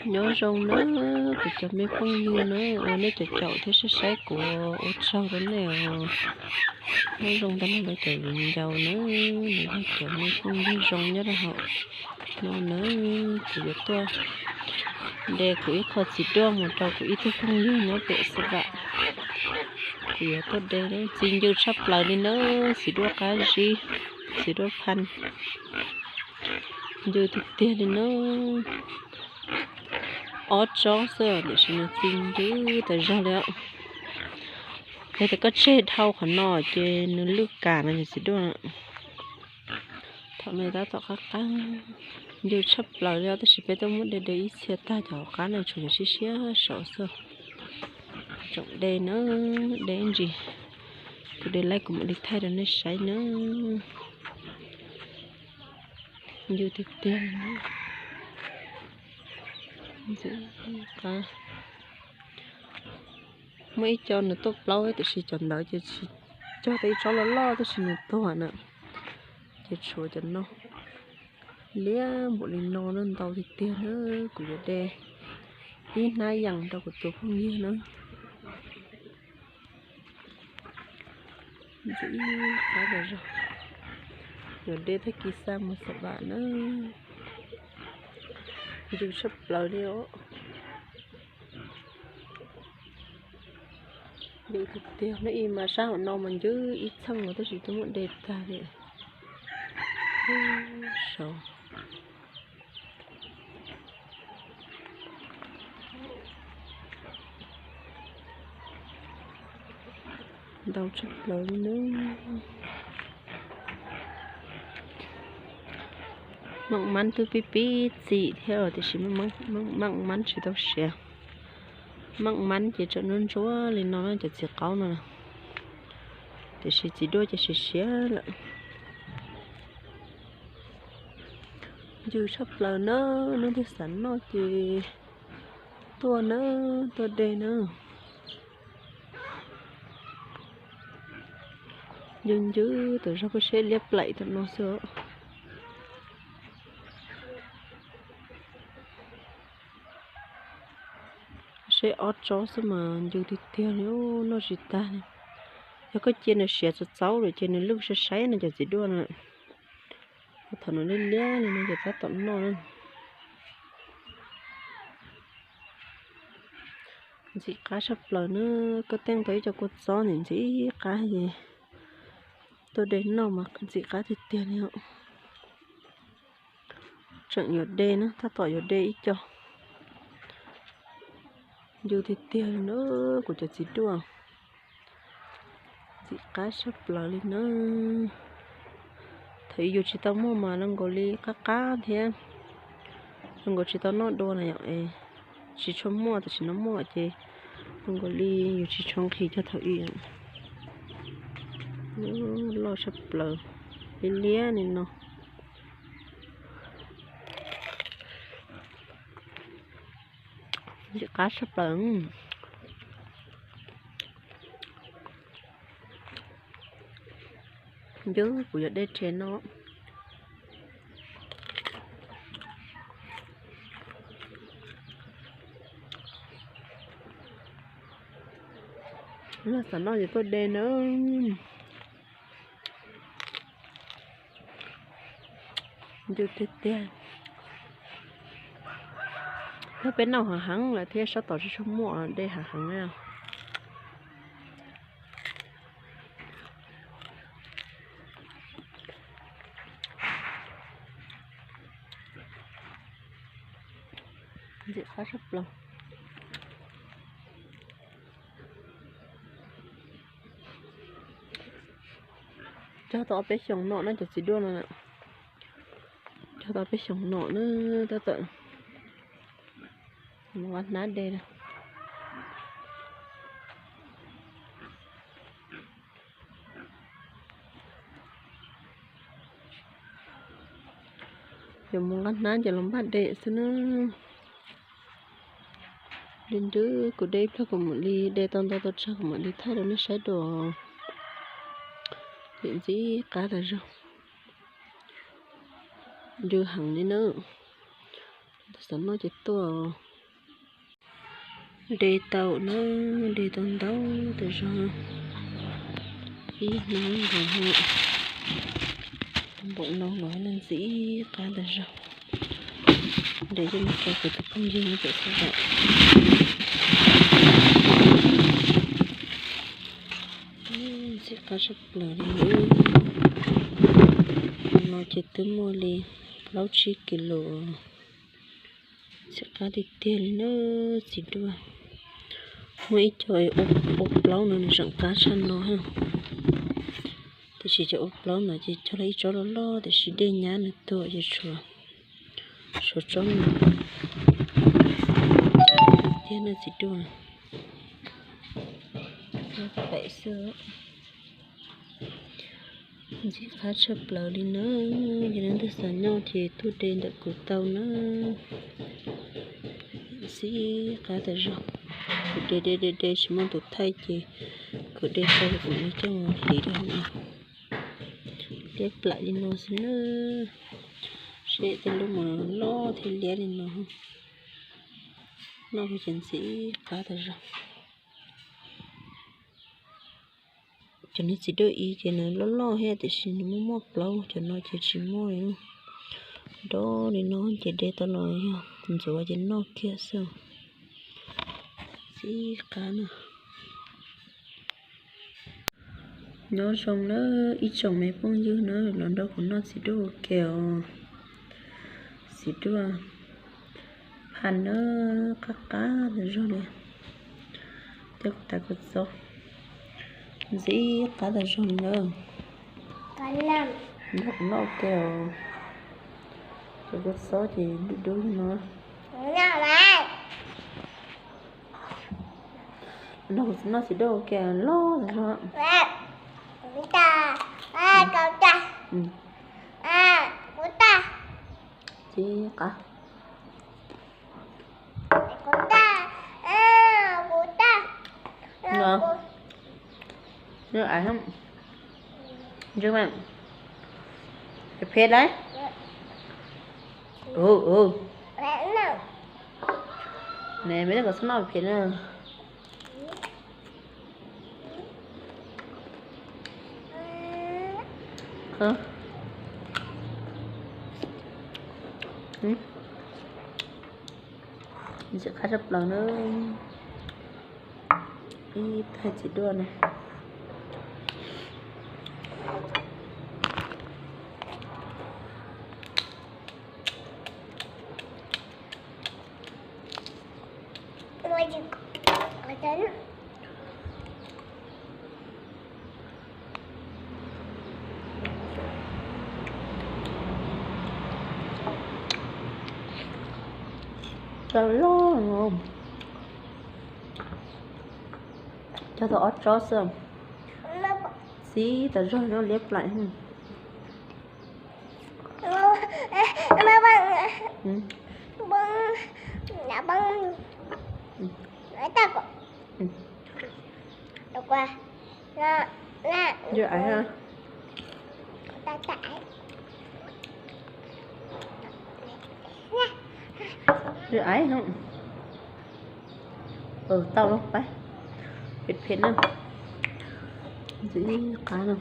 Nyob zoo na, kuv cov me phooj ywg na, uas nej caum caum thiab saib saib kuv, ua tsaug rau nej os. Nyob zoo tag nrho cov viv ncaus na, nws yog cov me phooj ywg zoo nyob rau hauv no na. Kuv yuav tuaj de kuv ib qho txiv duaj mus rau kuv ib tug phooj ywg nyob pem xwb vam. Kuv yuav tuaj de, txi ncw tshaj plaws li na, txiv duaj qab zib, txiv duaj phan, ncw tiag tiag li na. Ob tsob xwb tiam sis nws txi ncw tas zog li. Yog tias koj tseg dhau qhov no ces nws lwj kam no yog txiv duaj. Thaum no tab tom qab qab, ncw tshaj plaws li os, tab sis peb twb muab de de ib txhia tag, cov hauv qab no tshuav cov siab siab saud xwb. Tsoom de na, de ntsis, kuv de laib kuv mam li thaij rau nej saib na. Ncw tiag tiag. Muaj ib co nws tuaj plaub tiam sis cov ntawd ces tsis cog, tau ib tsob loj loj tab sis nws tuag na. Ces tshuav cov no liab npaum li no na, ntau tiag tiag na. Kuv yuav de ib hnab yees rau kuv tus phooj ywg na. Ntxim qab tas zog, yuav de tag kis xa mus xam vam na. Ncw tshaj plaws li os. Ncw tiag tiag, hnub ib mas sab hauv no mas ncw ib txheej los tab sis twb muab de tag li. Saud. Ntau tshaj plaws li na. Meej mab twb pib pib txim thiab tiam sis meej mab tsis tau siav. Meej mab ces tseem ntsuab ntsuab li no na cov txiv qaub no, tiam sis txiv duaj ces siav siav lawm. Ncw tshaj plaws na, leej twg xav noj ces tuaj na, tuaj de na. Ncw ncw tas zog, peb seb liab plaim tam no xwb. Seb ob tsob xwb mas ncw tiag tiag li, noj tsis tag li. Yog koj cia nws siav txaus txaus lawm ces nws lwj sai sai no cov txiv duaj na. Thaum nws liab liab li no ces tab tom noj na. Ntxim qab tshaj plaws na, koj teej tau ib co kua txob ntxim ntxim qab es tuaj de noj mas ntxim qab tiag tiag li os. Tseem yuav de na, tab tom yuav de ib co. Ncw tiag tiag li na, kuv cov txiv duaj. Ntxim qab tshaj plaws li na. Thaum ub yus tsis tau muaj mas zoo nkaus li qab qab thiab, zoo nkaus tsis tau noj dua na yom. Tsis tshua muaj, tam sim no muaj ces zoo nkaus li yus tsis tshua nqhis cog thaum ub. Loj tshaj plaws, liab liab li no. Ntxim qab tshaj plaws. Ncw, kuv yuav de rhe no. Leej xav noj ces tuaj de na. Ncw tiag tiag. Yog peb noj hav heev lawm thiab, sab tom tsis tshua muaj, de hav heev na. Ntxim qab tshaj plaws. Cog tau ob peb xyoos no na cov txiv duaj no. Cog tau ob peb xyoos no na, tab tom mus nqa hnab de na. Yuav mus nqa hnab ces los npaj de xwb na. Li nrwb kuv de ib pliag kuv mam li de tau ntau tau tsawg kuv mam li thaij rau nej saib dua. Ntxim qab tas zog. Ncw heev li na. Xav noj ces tuaj. De tau na, de tau ntau tas zog, ib hnab nkaus, npaum no los ntxim qab tas zog. De coj mus rau kuv tus phooj ywg no pem xwb os. Ntxim qab tshaj plaws li na. No ces twb muaj li plaub tsib kis lus. Ntxim qab tiag tiag li na txiv duaj. Muaj ib co ua plaub no nws tseem qab tshaj no. Tiam sis cov ua plaub no ces cog lawm ib tsob loj loj tiam sis dej nyab nws tuag ces tshuav, tshuav tsob no tiag na txiv duaj. Pem xwb. Ntxim qab tshaj plaws li na. Yog leej twg xav noj ces tuaj de ntawm kuv tau na. Ntxim qab tas zog. Kuv de de de de tsis muaj tus thaij ces kuv de tau kuv mam coj mus hliv rau hauv no. Liab plaim li no xwb na. Seb tej lub mas loj thiab liab li no. Noj ces ntxim qab tas zog. Cov niag txiv duaj ib ces nws loj loj thiab tiam sis nws muaj muaj plaub, cov no ces tsis muaj li. Nrov li no ces de tau los yog ntxuav ces noj kiag xwb. Ntxim qab na. Nyob zoo na ib tsoom me phooj ywg na los nrog kuv noj txiv duaj ua ke os. Txiv duaj phaj na, qab qab tas zog li. Coj kuv tas kua txob, ntxim qab tas zog li na. Nrog kuv noj ua ke os. Cov kua txob ces dub dub li no. Nrog kuv noj txiv duaj ua ke loj tas zog. Ntxim qab. Ntxim, phem lawm. Ne, meb kom txhob noj phem na. Ntxim qab tshaj plaws na. Ib thaij txiv duaj na. Cog loj, cog tau ob tsob xwb. Ntxim tas zog nyob liab plaim. Tau, phem phem na. Ntxim qab no.